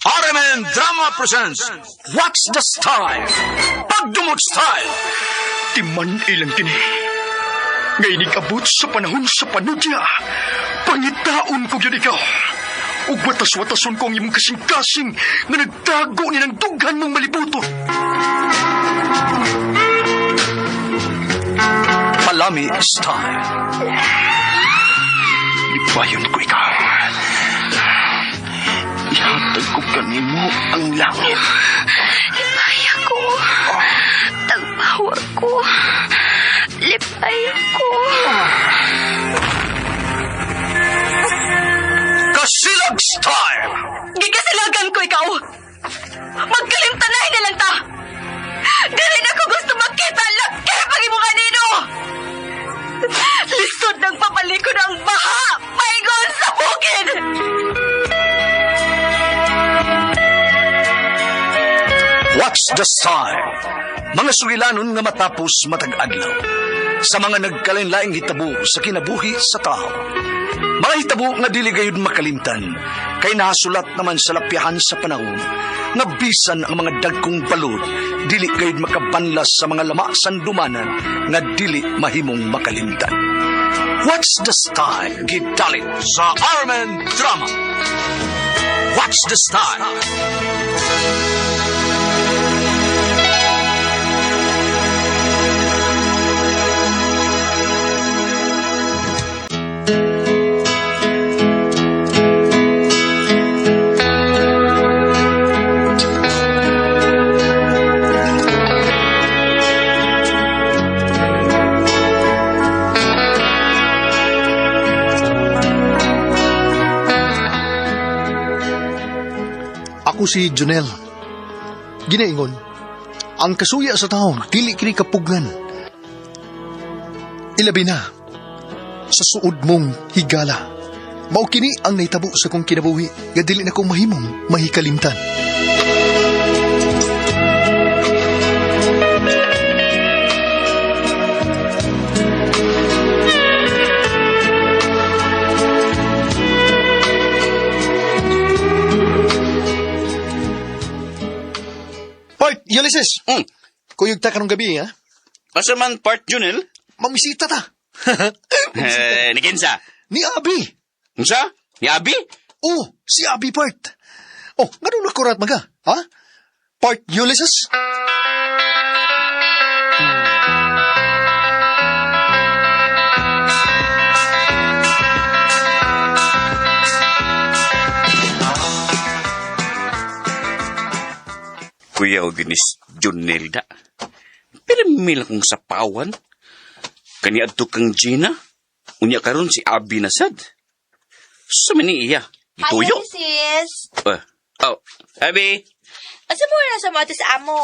RMN Drama presents What's the Style? Pagdumot Style! Timan ilang kini. Ngay abot sa panahon sa panudya. Pangitaon ko gyud ikaw. Ug watas-watason ko ang imong kasing-kasing nga nagtago ni ng dughan mong malibuton. Palami Style. Lipayon ko ikaw. Ihatag ko kanimo ang langit. Lipay ako. Tagpawa ko. Lipay ako. Kasilag Style! Gikasilagan ko ikaw. Magkalimtanay na lang ta. Dili na ko gusto makita ang laki pag imo kanino. Lisod ng papalikod ang baha. Paingon sa bukid. What's the Style? Mga sugilanon nga matapos matag adlaw. Sa mga nagkalain-laing hitabo sa kinabuhi sa tao. Mga hitabo nga dili gayud makalimtan, kay nahasulat naman sa lapyahan sa panahon, nga bisan ang mga dagkong balod, dili gayud makabanlas sa mga lama sandumanan nga dili mahimong makalimtan. What's the Style? Gidalit sa Armen Drama. What's the Style? Ako si Junel. Ginaingon, ang kasuya sa taon, dili kini kapugngan. Ilabi na, sa suod mong higala. Mao kini ang nahitabo sa kong kinabuhi, nga dili na ko mahimong mahikalimtan. Part, Ulysses! Kuyog ta karong gabi, ha? Asa man part Junel? Mamisita ta! Eh, ni Kensa. Ni Abi! Unsa? Ni Abi? Oh, si Abi Part! Oh, ganun na kurat maga, ha? Part Ulysses? Kuya og ginis Junel da. Pero mila kong sapawan. Kani adto kang Gina. Unya karon si Abi na sad. Sa man ni iya. Gituyo. Hi, sis. Eh, oh, Abi. Asa mo na sa mga sa amo?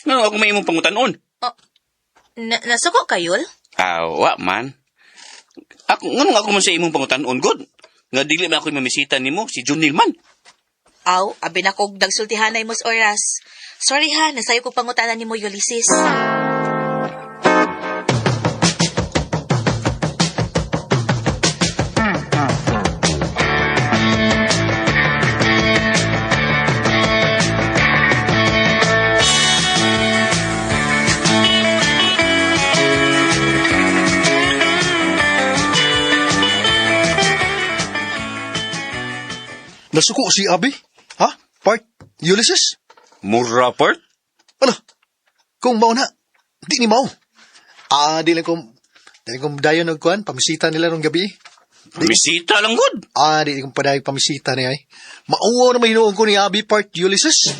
Ngano ako may imong pangutanon? Na nasuko kayol? Awa man. Ako ngano ako man sa imong pangutanon god? Nga dili man ako mamisita nimo si Junel man. Aw, abi na kog nagsultihanay mos oras. Sorry ha, nasayo ko pangutanan nimo Ulysses. Nasuko si Abi? Ha? Part Ulysses? Mura part? Ala, kung mao na, di ni mao. Ah, di lang kong, di lang kong dayon og kuan, pamisita nila rong gabi. Pamisita lang god. Ah, di kong padayon pamisita niya ay. Mauwaw na mahinuon ko ni Abi Part Ulysses.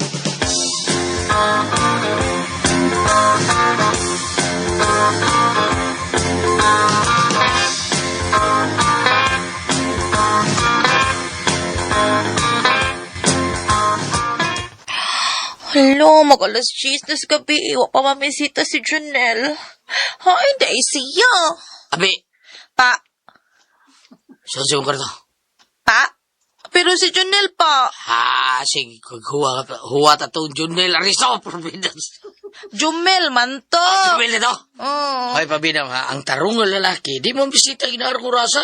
Hello, mag alas 10 na sa gabi. Iwa pa mamisita si Janelle. Hay, dahil siya. Abi, Pa, saan siya karto? pa. Pero si Janelle pa. Ha, sige, huwa, huwa ta tong Junel Aristo, Providence. Jumel man to. Junel ito. Oh. Ay, pabinaw ha, ang tarong nga lalaki, di mo bisita ginaar ko rasa.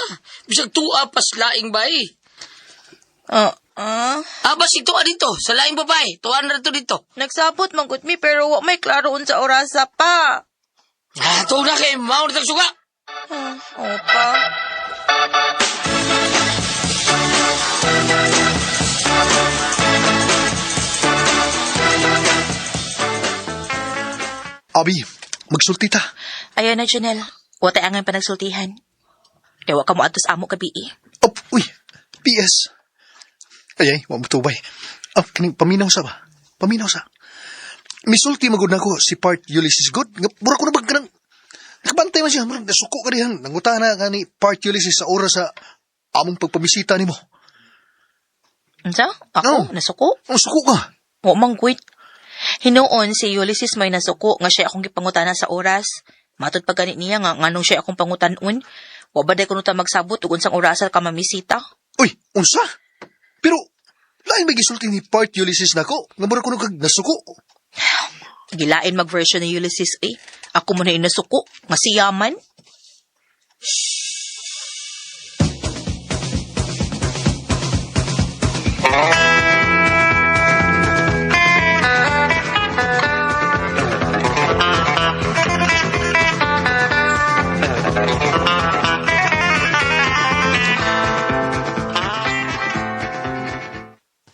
Bisag tuwa pas laing bay. Ah, Ah, Ah, basig tuwa dito, sa laing babae. Tuwa na to dito. nagsabot man gud mi pero wa may klaro unsa orasa pa. Ah, tuwa na kay mao na suga. Ah, opa. Abi, magsulti ta. Ayaw na, Janelle. Wa tay angay panagsultihan. Kay wa ka mo adto sa amo gabi eh. Oh, uy, PS. Ay, ay, wa mo tubay. Ah, kaning paminaw sa ba? Paminaw sa. Misulti magud nako si Part Ulysses Good. Nga, mura ko na bag kanang nakabantay man siya, murag nasuko ka dihan. Nangutana ka ni Part Ulysses sa oras sa among pagpamisita nimo. Unsa? Ako No. nasuko? Ang suko ka. Wa man gwit. Hinuon si Ulysses may nasuko nga siya akong gipangutana sa oras. Matod pa gani niya nga nganong siya akong pangutanon. Wa ba day kuno ta magsabot ug unsang orasa ka mamisita? Uy, unsa? Pero lain may gisulti ni Part Ulysses nako. Nga mura ko na kag nasuko. Gilain mag-version ni Ulysses eh. Ako mo na inasuko nga siya man.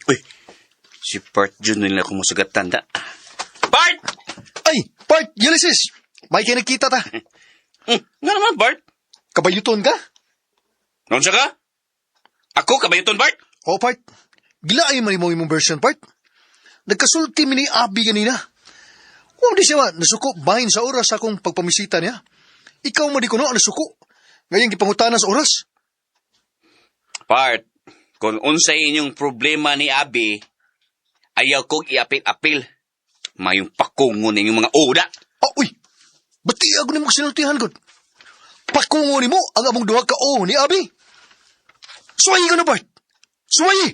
Uy, si Bart Jr. nila kumusugat tanda. Bart! Ay, Part Ulysses! May kinakita ta. Nga naman, Bart. Kabayuton ka? Noon siya ka? Ako, kabayuton, Bart? O, Part. Gilaay man mo imong version, Part. Nagkasulti mi ni Abi ganina. Huwag di siya ma, nasuko bahin sa oras akong pagpamisita niya. Ikaw mo di kuno ang nasuko. Ngayon gipangutana sa oras. Bart, kung unsay inyong problema ni Abi, ayaw kong iapil-apil. Mayong pakungo ninyong mga uda. Ah, uy! Bati ako nimo sinultihan gud. Pakungo nimo ang among duha ka o ni Abi. Suwayi ka na, Bart. Suwayi!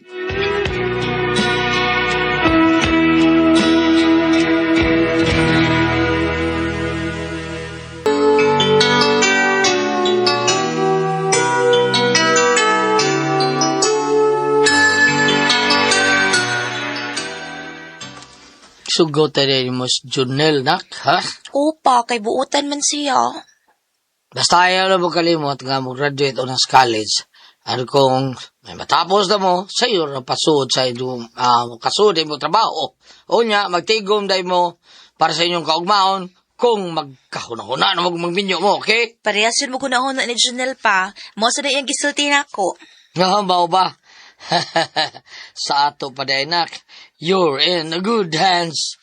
Sugo tayo mo si Junel, nak, ha? Opa, kay buutan man siya. Basta ayaw na mo kalimot nga mo graduate o ng college. Ano kung may matapos na mo, sa iyo na pasuod sa inyong kasuod mo trabaho. O niya, magtigom day mo para sa inyong kaugmaon kung magkahuna-huna na magminyo mo, okay? Parehas yun mo kunahon na ni Janelle pa. Mo sa na iyang gisulti nako. Nga, mao ba? Sa ato pa day, nak, you're in good hands.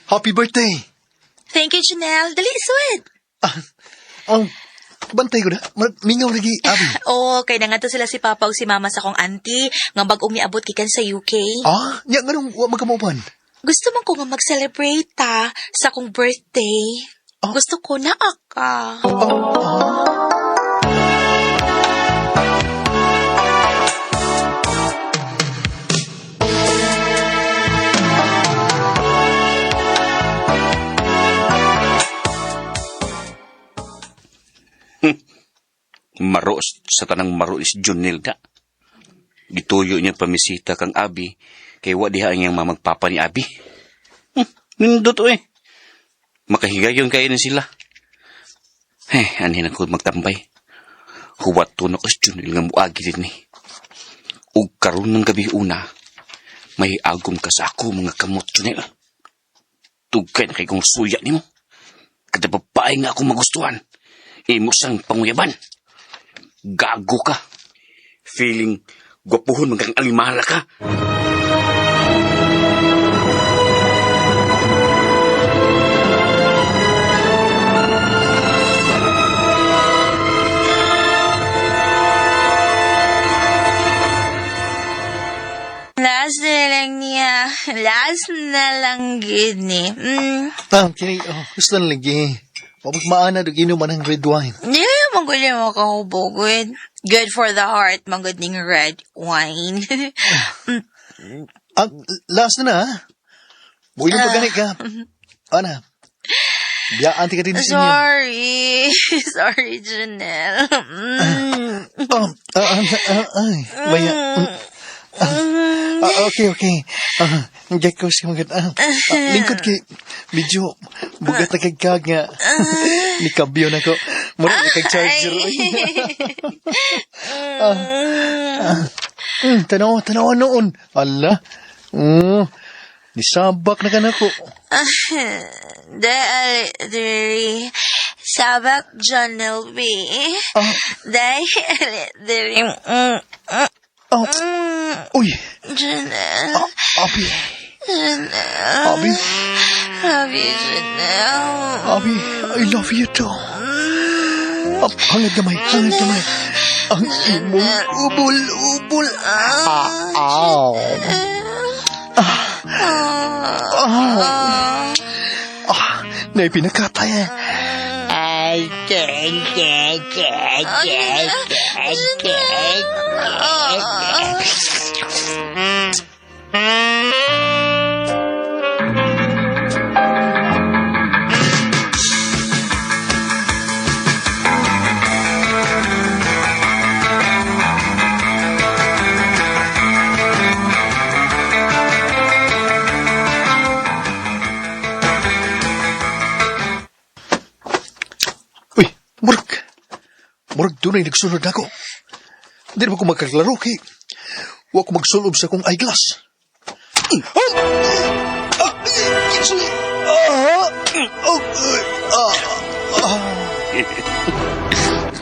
Happy birthday! Thank you, Janelle. Dali, suwed. Ah, ang bantay ko na. Mingaw lagi, Abi. Oo, kay na nga to sila si Papa ug si Mama sa akong auntie nga bag-ong niabot gikan sa UK. Ah, nya nganong wa magkamaupan. Gusto man ko nga mag-celebrate ta sa akong birthday. Oh. Gusto ko na aka. Oh, ah. Maro sa tanang maro is Junel da. Gituyo niya pamisita kang Abi, kay wa diha ang iyang mamagpapa ni Abi. Nindot eh. Makahigayon kayo na sila. Eh, anhin ako magtambay. Huwat to na ko si Junel nga muagi din ni. Ug karon ng gabi una, may agom ka sa ako mga kamot, Junel. Tugkay na kay kong suya nimo. Kada babae nga ako magustuhan. Imo sang panguyaban. Gago ka. Feeling gwapuhon man kang alimala ka. Last na lang niya. Last na lang gid ni. Ah, kini, oh, gusto na lagi. Wa magmaana dog inom ang red wine. Dili Manggol yung makahubog. Good for the heart, manggod ning red wine. Last na na, ha? Buhay pa gani ka. Ana, biyaan ti ka din sa inyo. Sorry. Sorry, Janelle. Ay, maya. Okay, okay. Gecko siya magad. Lingkod kay, medyo bugat na kagkag nga. Nikabyo na ko. Mura na kag charger. Tanaw, tanaw noon. Ala. Nisabak na ka na ko. Dahil, sabak Janelle B. Dahil, diri, Uy. Janelle. Abi. Janelle. Abi. Love you, Janelle. Abi, I love you too. Hangad gamay, hangad gamay. Ang imong ubol, ubol. Aw. Naipinakatay eh. Ay, ken, ken, ken, ken, ken, ken, ken. Uy, murag. Murag dunay nagsunod nako. Di na ba ko magkaklaro kay wa ko magsulob sa akong eyeglass.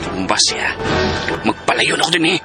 Tumbas siya. Magpalayon ako din eh.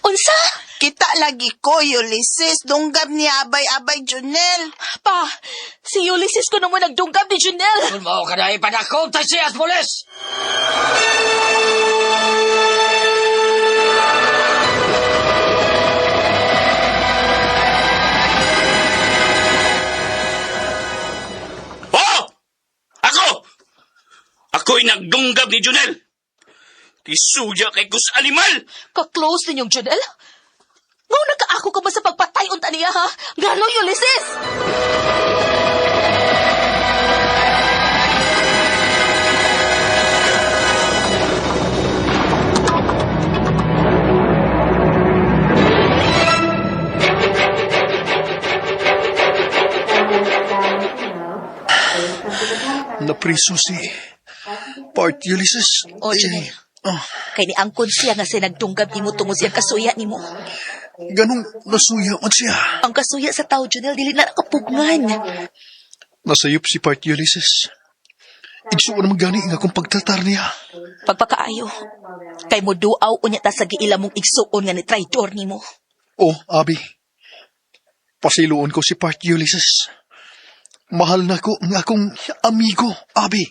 Unsa? Kita lagi ko, Ulysses. Dunggab ni Abay-Abay Junel. Pa, si Ulysses ko naman nagdunggab ni Janelle. Kung mao ka na ipanakop ta siya, pulis! Oh! Ako! Ako'y nagdunggab ni Junel! Isuya kay kus animal! Ka-close ninyong Janelle? Ngaw nagkaako ka ba sa pagpatay unta niya, ha? Ngano, Ulysses? Napriso si Part Ulysses. O, Janelle. Kay ni angkon siya nga siya nagdunggab nimo tungod siyang kasuya nimo. Ganong nasuya man siya. Ang kasuya sa tao, Janelle, dili na nakapugngan. Nasayop si Part Ulysses. Igsuon naman gani nga akong pagtratar niya. Pagpakaayo, kay mo duaw unya ta sa giila mong igsuon nga ni traidor nimo. Oh, Abi. Pasiluon ko si Part Ulysses. Mahal na ko ang akong amigo, Abi.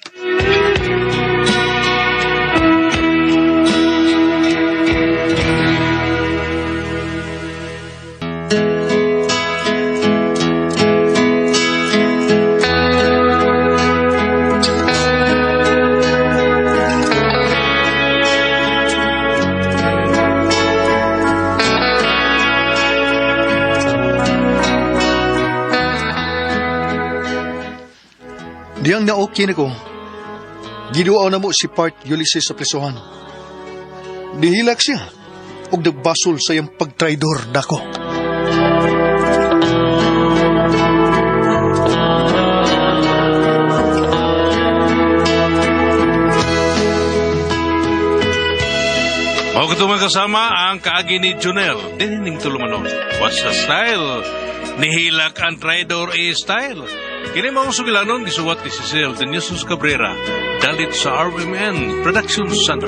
Diyang na-okay na ko. Giduaw na mo si Part Ulysses sa presohan. Nihilak siya og nagbasol sa iyang pagtraidor nako. Mao kato, mga kasama, ang kaagi ni Junel dinhining tulumanon. What's the style? Nihilak ang traidor a style. Kini maong sugilanon gisuwat ni Cecil de Jesus Cabrera. Dalit sa RMN Production Center.